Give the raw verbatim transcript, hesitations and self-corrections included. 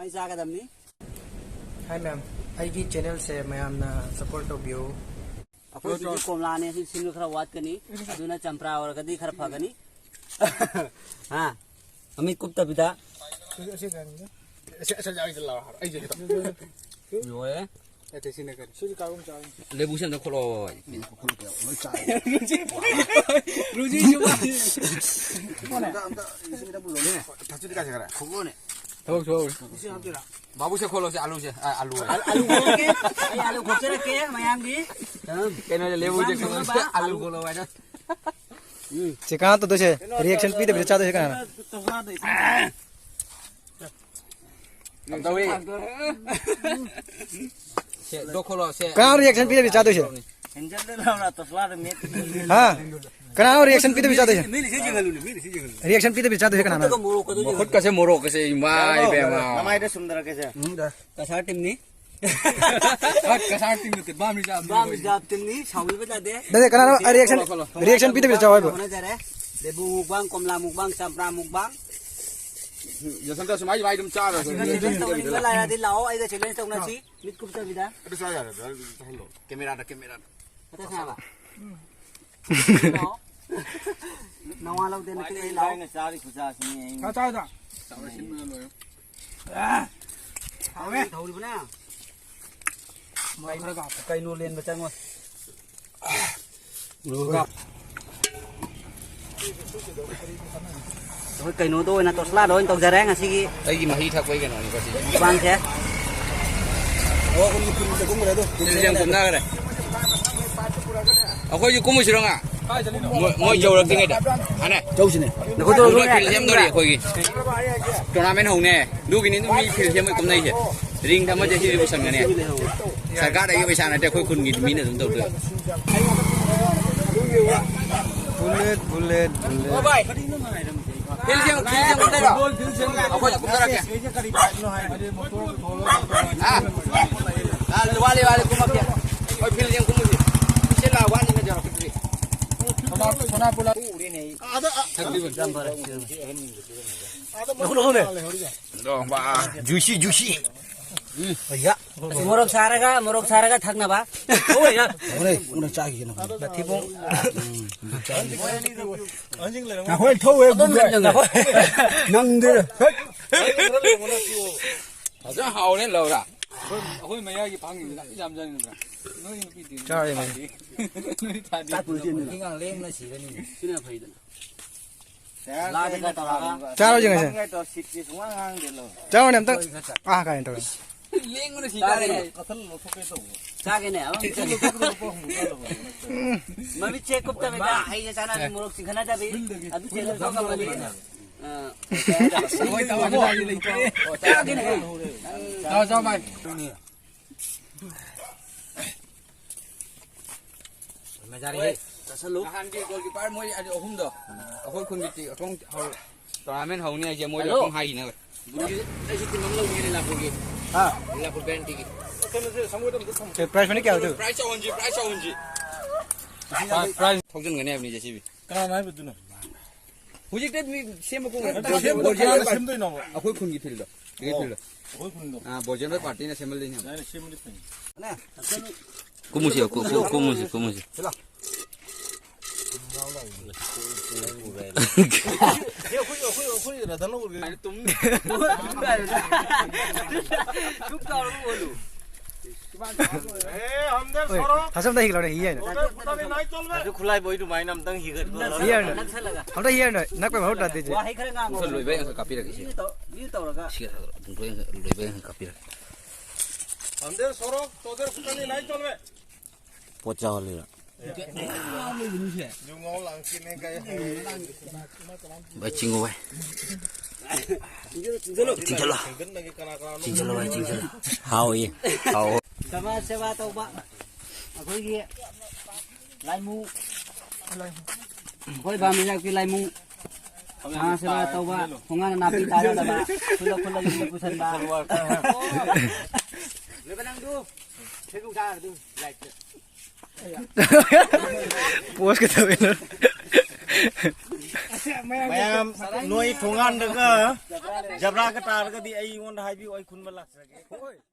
ꯑꯩ ꯆꯥꯒꯗꯕꯅꯤ꯫ ꯍꯥꯏ ꯃꯌꯥꯝ, ꯑꯩꯒꯤ ꯆꯦꯅꯦꯜꯁꯦ ꯃꯌꯥꯝꯅ ꯁꯄꯣꯔꯠ ꯇꯧꯕꯤꯌꯨ꯫ ꯑꯩꯈꯣꯏ ꯁꯤꯗꯤ ꯀꯣꯝꯂꯥꯅꯦ, ꯁꯤ ꯁꯤꯟꯕ ꯈꯔ ꯋꯥꯠꯀꯅꯤ, ꯑꯗꯨꯅ ꯆꯝꯄ꯭ꯔꯥ ꯑꯣꯏꯔꯒꯗꯤ ꯈꯔ ꯐꯒꯅꯤ꯫ ꯍꯥ? ꯃꯃꯤꯠ ꯀꯨꯞꯇꯕꯤꯗ꯫ ꯑꯁꯤ, ꯑꯁꯤ ꯀꯩꯅꯣꯗ꯫ ꯑꯁꯤ, ꯑꯁꯤ, ꯑꯩꯁꯦ ꯂꯥꯎ ꯍꯥꯏꯕ꯫ ꯑꯩꯁꯦ ꯈꯤꯇꯪ꯫ ꯂꯣꯏꯔꯦ꯫ ꯑꯇꯩ ꯁꯤꯅ ꯀꯔꯤ? ꯁꯤꯗꯤ ꯀꯥꯒꯨꯝ ꯆꯥꯎꯅꯤ꯫ ꯂꯦꯕꯨꯁꯦ ꯑꯝꯇ ꯈꯣꯠꯂꯛꯑꯣ꯫ ꯂꯣꯏ ꯆꯥꯏ꯫ ꯔꯨꯖꯤ, ꯔꯨꯖꯤꯁꯨ ꯃꯥ꯫ ꯑꯝꯇ, ꯑꯝꯇ, ꯏꯁꯤꯡ ꯈꯤꯇꯪ ꯄꯨꯔꯛꯑꯣꯅꯦ꯫ ꯊꯛꯆꯤꯠ ꯀꯥꯏ ꯆꯠꯈ꯭ꯔꯦ? ꯈꯣꯛꯂꯛꯑꯣꯅꯦ꯫ ꯊꯕꯛ ꯁꯨꯍꯧꯔꯤ꯫ ꯏꯁꯤꯡ ꯍꯥꯞꯇꯣꯏꯔꯥ? ꯕꯥꯕꯨꯁꯦ ꯈꯣꯠꯂꯣꯁꯦ, ꯑꯂꯨꯁꯦ꯫ ꯑ, ꯑꯂꯨ꯫ ꯑꯂꯨ ꯈꯣꯛꯂꯛꯀꯦ꯫ ꯑꯩ ꯑꯂꯨ ꯈꯣꯛꯆꯔꯛꯀꯦ ꯃꯌꯥꯝꯒꯤ꯫ ꯀꯩꯅꯣꯁꯦ, ꯂꯦꯕꯨꯁꯦ ꯏꯟꯖꯥꯡ ꯈꯣꯠꯂꯣꯁꯦ, ꯊꯣꯡꯅꯕ ꯑꯂꯨ ꯑꯂꯨ꯫ ꯈꯣꯠꯂꯣ ꯍꯥꯏꯅ꯫ ꯎꯝ꯫ ꯆꯦ, ꯀꯅꯥꯅꯣ ꯇꯧꯗꯣꯏꯁꯦ? ꯔꯤꯌꯦꯛꯁꯟ ꯄꯤꯗꯕꯤꯗ ꯆꯥꯗꯣꯏꯁꯦ ꯀꯅꯥꯅꯣ? ꯀꯝꯗꯧꯏ? ꯁꯦ, ꯗꯣ ꯈꯣꯠꯂꯣ, ꯁꯦ꯫ ꯀꯅꯥꯅꯣ ꯔꯤꯌꯦꯛꯁꯟ ꯄꯤꯗꯕꯤ ꯆꯥꯗꯣꯏꯁꯦ? ꯍꯦꯟꯖꯜꯂꯦ ꯂꯥꯎꯅ ꯇꯣꯁꯂꯥꯗ ꯃꯦꯠ꯫ ꯍꯥ? ꯀꯅꯥꯅꯣ ꯔꯤꯌꯦꯛꯁꯟ ꯄꯤꯗꯕꯤ ꯆꯥꯗꯣꯏꯁꯦ? ꯃꯤꯅ ꯁꯤ ꯌꯦꯡꯍꯜꯂꯨꯅꯦ, ꯃꯤꯅ ꯁꯤ ꯌꯦꯡꯍꯜꯂꯨꯅꯦ꯫ ꯔꯤꯌꯦꯛꯁꯟ ꯄꯤꯗꯕꯤ ꯆꯥꯗꯣꯏꯁꯦ ꯀꯅꯥꯅꯣ? ꯃꯈꯨꯠꯀꯁꯦ ꯃꯣꯔꯣꯛꯀꯁꯦ, ꯏꯃꯥ ꯏꯕꯦꯝꯃ꯫ ꯅꯃꯥꯏꯗ ꯁꯨꯝꯗꯔꯛꯀꯦꯁꯦ꯫ ꯎꯝ, ꯗ꯫ ꯀꯁꯥꯔ ꯇꯤꯝꯅꯤ꯫ ꯀꯁꯥꯔ ꯇꯤꯝ ꯅꯠꯇꯦ, ꯕꯥꯝ ꯔꯤꯖꯥꯕ ꯇꯤꯝ ꯕꯥꯝ ꯅꯠꯇꯦ꯫ ꯔꯤꯖꯥꯕ ꯇꯤꯝꯅꯤ, ꯁꯥꯎꯕꯤꯕ ꯌꯥꯗꯦ꯫ ꯅꯠꯇꯦ, ꯀꯅꯥꯅꯣ ꯔꯤꯌꯦꯛꯁꯟ, ꯈꯣꯠꯂꯣ, ꯈꯣꯠꯂꯣ꯫ ꯔꯤꯌꯦꯛꯁꯟ ꯄꯤꯗꯕꯤ ꯆꯥꯎ ꯍꯥꯏꯕ? ꯍꯣꯠꯅꯖꯔꯦ꯫ ꯂꯦꯕꯨ ꯃꯨꯛꯕꯥꯡ, ꯀꯣꯝꯂꯥ ꯃꯨꯛꯕꯥꯡ, ꯆꯝꯄ꯭ꯔꯥ ꯃꯨꯛꯕꯥꯡ꯫ ꯌꯥꯁꯟꯇ, ꯁꯨꯃꯥꯏ, ꯁꯨꯃꯥꯏ ꯑꯗꯨꯝ ꯆꯥꯔꯣ꯫ ꯑꯁꯤꯒ ꯆꯦꯂꯦꯟꯖ ꯇꯧꯅꯤꯡꯕ ꯂꯩꯔꯗꯤ ꯂꯥꯛꯑꯣ, ꯑꯩꯒ ꯆꯦꯂꯦꯟꯖ ꯇꯧꯅꯁꯤ꯫ ꯃꯤꯠ ꯀꯨꯞꯇꯕꯤꯗ꯫ ꯑꯗꯨ ꯆꯥ ꯌꯥꯔꯦ, ꯑꯗꯨ ꯆꯥꯍꯜꯂꯣ꯫ ꯀꯦꯃꯦꯔꯥꯗ, ꯀꯦꯃꯦꯔꯥꯗ꯫ ꯈꯛꯇ ꯁꯥꯕ꯫ ꯂꯥꯛꯑꯣ꯫ ꯅꯋꯥ ꯂꯧꯗꯦ, ꯅꯈꯨꯠ ꯑꯩ ꯂꯥꯛꯑꯣ꯫ ꯑꯩꯅ ꯆꯥꯔꯤ ꯈꯨꯆꯥꯁꯤꯅꯤ ꯑꯩ꯫ ꯆꯥ, ꯆꯥ, ꯆꯥ꯫ ꯆꯥꯎꯔ ꯁꯤꯟꯕꯅ ꯂꯣꯏꯔꯦ꯫ ꯍꯥꯎꯋꯦ꯫ ꯊꯧꯔꯤꯕꯅ꯫ ꯃꯣꯔꯣꯛ ꯈꯔ ꯀꯥꯞꯄꯣ꯫ ꯀꯩꯅꯣ ꯂꯦꯟꯕ ꯆꯪꯉꯣ꯫ ꯃꯣꯔꯣꯛ ꯀꯥꯞ꯫ ꯑꯩꯈꯣꯏ ꯀꯩꯅꯣꯗ ꯑꯣꯏꯅ, ꯇꯣꯁꯂꯥꯗ ꯑꯣꯏꯅ ꯇꯧꯖꯔꯦ ꯉꯁꯤꯒꯤ ꯑꯩꯒꯤ ꯃꯍꯤ ꯊꯛꯄꯒꯤ ꯀꯩꯅꯣꯅꯤꯀꯣ ꯁꯤꯁꯦ꯫ ꯃꯨꯛꯕꯥꯡꯁꯦ꯫ ꯐꯤꯜꯁꯦ ꯌꯥꯝ ꯀꯨꯝꯅꯈ꯭ꯔꯦ꯫ ꯑꯩꯈꯣꯏꯁꯨ ꯀꯨꯝꯃꯨꯁꯤꯔꯣ ꯉꯥ? ꯃꯣꯏ, ꯃꯣꯏ ꯌꯧꯔꯛꯇ꯭ꯔꯤꯉꯩꯗ꯫ ꯍꯥꯟꯅ꯫ ꯆꯧꯁꯤꯅꯦ꯫ ꯅꯈꯣꯏ ꯇꯧꯔꯣ, ꯃꯣꯏ ꯐꯤꯜ ꯁꯦꯝꯗꯧꯔꯤ ꯑꯩꯈꯣꯏꯒꯤ꯫ ꯇꯣꯔꯅꯥꯃꯦꯟ ꯍꯧꯅꯦ꯫ ꯑꯗꯨꯒꯤꯅꯤ ꯑꯗꯨꯝ ꯃꯤ ꯐꯤꯜ ꯁꯦꯝꯕꯩ ꯀꯨꯝꯅꯩꯁꯦ꯫ ꯔꯤꯡ ꯑꯃꯁꯦ ꯁꯤꯁꯨ ꯄꯨꯁꯟꯒꯅꯤ꯫ ꯁꯔꯀꯥꯔꯗꯒꯤ ꯄꯩꯁꯥ ꯅꯠꯇꯦ, ꯑꯩꯈꯣꯏ ꯈꯨꯟꯒꯤ ꯃꯤꯅ ꯑꯗꯨꯝ ꯇꯧꯗꯣꯏꯕ꯫ Bullet, bullet, bullet. ꯐꯤꯜ ꯁꯦꯝ, ꯐꯤꯜ ꯁꯦꯝ ꯀꯨꯝꯗꯣꯏꯔꯣ? ꯑꯩꯈꯣꯏꯁꯨ ꯀꯨꯝꯊꯔꯛꯀꯦ꯫ ꯑꯥ? ꯑꯥ, ꯋꯥꯠꯂꯤ, ꯋꯥꯠꯂꯤ, ꯀꯨꯝꯃꯛꯀꯦ꯫ ꯑꯩꯈꯣꯏ ꯐꯤꯜ ꯁꯦꯝ ꯀꯨꯝꯃꯨꯁꯤ꯫ ꯁꯤ ꯂꯥꯛ ꯋꯥꯠꯂꯤꯅ ꯌꯧꯔꯛꯀꯗ꯭ꯔꯤ꯫ ꯁꯣꯅꯥꯄꯣꯂꯥ ꯎꯔꯦꯅꯦ ꯑꯩ꯫ ꯑꯗ, ꯑ, ꯌꯥꯝ ꯐꯔꯦ꯫ ꯂꯧꯈꯠꯂꯣꯅꯦ꯫ ꯖꯨꯁꯤ, ꯖꯨꯁꯤ꯫ ꯃꯣꯔꯣꯛ ꯁꯥꯔꯒ, ꯃꯣꯔꯣꯛ ꯁꯥꯔꯒ ꯊꯛꯅꯕ꯫ ꯍꯣꯏ, ꯌꯥ꯫ ꯍꯣꯔꯦꯟ ꯀꯣꯟꯅ ꯆꯥꯈꯤꯒꯦ ꯅꯪ꯫ ꯃꯊꯤꯕꯣꯡ꯫ ꯎꯝ, ꯆꯥꯈꯤꯒꯦ꯫ ꯅꯈꯣꯏ ꯊꯧꯋꯦ, ꯑꯗꯨꯝ ꯒꯨꯒꯜ꯫ ꯂꯩꯔꯝꯃꯦ꯫ ꯅꯪꯗꯤ꯫ ꯐꯖꯅ ꯍꯥꯎꯔꯦ ꯂꯧꯔ꯫ ꯑꯩꯈꯣꯏ ꯃꯌꯥꯏꯒꯤ ꯐꯥꯡꯉꯤꯁꯤꯅ ꯌꯥꯝ ꯆꯥꯅꯤꯡꯕ꯭ꯔꯥ? ꯅꯣꯏ ꯅꯨꯄꯤꯗꯤ ꯆꯥꯔꯦ, ꯃꯥꯗꯤ꯫ ꯅꯣꯏ ꯊꯥꯗꯤ꯫ ꯆꯥꯛ ꯄꯨꯔꯁꯤ ꯌꯦꯡꯉꯨꯅ꯫ ꯃꯤꯉꯥꯡ ꯂꯦꯡꯅ ꯁꯤꯔꯅꯤ꯫ ꯁꯤꯅ ꯐꯩꯗꯅ꯫ ꯂꯥꯗꯒ ꯇꯧꯔꯒ꯫ ꯆꯥꯔꯣꯏꯁꯦ ꯉꯁꯤ꯫ ꯅꯪꯒ ꯇꯧꯔ ꯁꯤꯠꯁꯦ ꯁꯨꯡꯉꯥꯡ ꯉꯥꯡꯗꯦ ꯂꯧꯔ꯫ ꯆꯥꯔꯣꯅꯦ ꯑꯝꯇꯪ꯫ ꯑꯥ, ꯀꯥꯏꯅ ꯇꯧꯔꯦ꯫ ꯂꯦꯡꯕꯅ ꯁꯤꯗꯧꯔꯦ꯫ ꯆꯥꯒꯦꯅꯦ, ꯑꯃ ꯆꯥꯒꯦ꯫ ꯃꯃꯤꯠꯁꯦ ꯀꯨꯞꯇꯕꯤꯗ ꯑꯩꯒ ꯆꯥꯟꯅꯕꯤ ꯃꯣꯔꯣꯛ ꯆꯤꯡꯈꯠꯅꯗꯕꯤ꯫ ꯑꯗꯨ ꯆꯦꯟꯖ ꯇꯧ ꯉꯝꯃꯗꯤ꯫ ꯑ, ꯆꯥꯒꯦꯅꯦ꯫ ꯆꯥꯎ, ꯆꯥꯎ, ꯚꯥꯏ꯫ ꯃꯖꯥꯔꯤ ꯍꯦ꯫ ꯆꯥꯁꯜꯂꯨ꯫ ꯅꯍꯥꯟꯒꯤ ꯒꯣꯜꯀꯤꯄꯔ ꯃꯣꯏ ꯑꯅꯤ ꯑꯍꯨꯝꯗꯣ, ꯑꯩꯈꯣꯏ ꯈꯨꯟꯒꯤ ꯇꯤ-, ꯑꯩꯈꯣꯏ ꯍꯧ-, ꯇꯣꯔꯅꯥꯃꯦꯟ ꯍꯧꯅꯤ ꯍꯥꯏꯁꯦ ꯃꯣꯏꯗ ꯍꯜꯂꯣ꯫ ꯑꯗꯨꯝ ꯍꯥꯏꯈꯤꯅꯕ꯫ ꯕ꯭ꯔꯣꯒꯤ ꯑꯩꯁꯨ ꯇꯤꯝ ꯑꯃ ꯂꯧꯒꯦ ꯂꯤꯂꯥꯄꯨꯔꯒꯤ꯫ ꯍꯥ? ꯂꯤꯂꯥꯄꯨꯔ ꯕꯦꯟꯇꯤꯒꯤ꯫ ꯀꯩꯅꯣꯁꯦ, ꯁꯪꯒꯣꯏꯗ ꯑꯝꯇ ꯊꯝꯃꯣ꯫ ꯑꯦ, ꯄ꯭ꯔꯥꯏꯖ ꯃꯅꯤ ꯀꯌꯥ ꯑꯣꯏꯗꯣꯏꯕ? ꯄ꯭ꯔꯥꯏꯖ ꯆꯥꯎꯍꯟꯁꯤ, ꯄ꯭ꯔꯥꯏꯖ ꯆꯥꯎꯍꯟꯁꯤ꯫ ꯄ꯭ꯔꯥꯏꯖ ꯊꯧꯖꯤꯟꯒꯅꯤ ꯍꯥꯏꯕꯅꯤ, ꯖꯦ ꯁꯤ ꯕꯤ꯫ ꯀꯅꯥꯅ ꯍꯥꯏꯕꯗꯨꯅꯣ? ꯍꯧꯖꯤꯛꯇ ꯃꯤ ꯁꯦꯝꯕ ꯀꯨꯝꯈ꯭ꯔꯦ꯫ ꯑꯗꯨ ꯁꯦꯝꯕꯗꯣ ꯑꯣꯔꯤꯖꯤꯅꯦꯜ ꯀꯅꯥꯅ ꯄꯥꯔꯇꯤ ꯁꯦꯝꯗꯣꯏꯅꯣꯕ? ꯑꯩꯈꯣꯏ ꯈꯨꯟꯒꯤ ꯐꯤꯜꯗꯣ꯫ ꯀꯩ ꯑꯣ, ꯐꯤꯜꯗꯣ? ꯑꯩꯈꯣꯏ ꯈꯨꯟꯗꯣ꯫ ꯑꯥ, ꯕꯣꯖꯦꯟꯗ꯭ꯔ ꯄꯥꯔꯇꯤꯅ ꯁꯦꯝꯍꯜꯂꯤꯅꯦꯕ꯫ ꯑꯗꯨꯃꯥꯏꯅ ꯁꯦꯝꯕꯗꯤ ꯐꯩ꯫ ꯀꯨꯝꯃꯨꯁꯤ, ꯀꯨ-, ꯀꯨ-, ꯀꯨꯝꯃꯨꯁꯤ, ꯀꯨꯝꯃꯨꯁꯤ꯫ ꯁꯤ ꯑꯩꯈꯣꯏ, ꯑꯩꯈꯣꯏ, ꯑꯩꯈꯣꯏ ꯔꯇꯟ ꯎꯔꯒꯦ꯫ ꯗꯨꯛ ꯇꯧꯔꯒ ꯑꯣꯜꯂꯨ꯫ ꯑꯦ, ꯍꯝꯗꯦ ꯍꯣꯏ, ꯁꯣꯔꯣ꯫ ꯊꯥꯖꯝꯗ ꯍꯤꯒꯠꯂꯣꯅꯦ, ꯍꯤ ꯍꯥꯏꯅ꯫ ꯎꯗꯔ ꯈꯨꯇꯥ ꯃꯤ ꯅꯥꯏ ꯆꯣꯜ ꯃꯦ꯫ ꯑꯗꯨ ꯈꯨꯠꯂꯥꯏ ꯕꯣꯏꯗꯨꯃꯥꯏꯅ ꯑꯝꯇꯪ ꯍꯤꯒꯠꯂꯣ꯫ ꯍꯤ ꯍꯥꯏꯅ꯫ ꯅꯛꯁꯜꯂꯒ꯫ ꯑꯝꯇ ꯍꯤ ꯍꯥꯏꯅ꯫ ꯅꯛꯄꯩ ꯃꯍꯨꯠ ꯇꯥꯗꯦ, ꯆꯦ꯫ ꯋꯥꯍꯩ ꯈꯔ ꯉꯥꯡꯉꯣ꯫ ꯑꯃꯨꯛꯇ ꯂꯣꯏꯕ ꯌꯥꯡꯈꯩ ꯀꯥꯞꯄꯤꯔꯒꯦ, ꯁꯦ꯫ ꯃꯤ ꯇꯧ-, ꯃꯤ ꯇꯧꯔꯒ꯫ ꯁꯤꯒ ꯊꯥꯗꯣꯛꯑꯣ꯫ ꯄꯨꯡ ꯂꯣꯏꯕ ꯌꯥꯡꯈꯩ ꯀꯥꯞꯄꯤꯔꯒꯦ꯫ ꯍꯝꯗꯦ ꯁꯣꯔꯣ, ꯆꯣꯗꯔ ꯈꯨꯇꯥ ꯃꯤ ꯅꯥꯏ ꯆꯣꯜ ꯃꯦ꯫ ꯄꯣꯠ ꯆꯥꯎꯍꯜꯂꯤꯔ? ꯚꯥꯏ, ꯆꯤꯡꯉꯨ ꯚꯥꯏ꯫ ꯆꯤꯡꯁꯤꯜꯂꯣ꯫ ꯆꯤꯡꯁꯤꯜꯂꯣ ꯚꯥꯏ, ꯆꯤꯡꯁꯤꯜꯂꯣ꯫ ꯍꯥꯎꯏ꯫ ꯍꯥꯎ꯫ ꯁꯃꯥꯖ ꯁꯦꯕꯥ ꯇꯧꯕ ꯑꯩꯈꯣꯏꯒꯤ ꯂꯥꯏꯃꯨ, ꯑꯩꯈꯣꯏ ꯕꯥꯃꯤꯖꯥꯛꯀꯤ ꯂꯥꯏꯃꯨ꯫ ꯁꯃꯥꯖ ꯁꯦꯕꯥ ꯇꯧꯕ, ꯈꯣꯡꯒꯥꯟ ꯅꯥꯄꯤ ꯇꯥꯗꯅꯕ, ꯈꯨꯜꯂ ꯈꯨꯜꯂ ꯌꯨꯝꯗ ꯄꯨꯁꯟꯕ꯫ ꯂꯣꯏꯕ ꯅꯪꯗꯨ, ꯐꯦꯁꯕꯨꯛ ꯊꯥꯔꯗꯨ, ꯂꯥꯏꯛꯇ꯫ ꯄꯣꯁ ꯀꯩꯗꯧꯋꯤꯅꯣ? ꯃꯌꯥꯝ, ꯅꯣꯏ ꯊꯣꯡꯒꯥꯟꯗꯒ ꯖꯕ꯭ꯔꯥꯒ ꯇꯥꯔꯒꯗꯤ ꯑꯩꯉꯣꯟꯗ ꯍꯥꯏꯕꯤꯌꯨ, ꯑꯩ ꯈꯨꯟꯕ ꯂꯥꯛꯆꯒꯦ꯫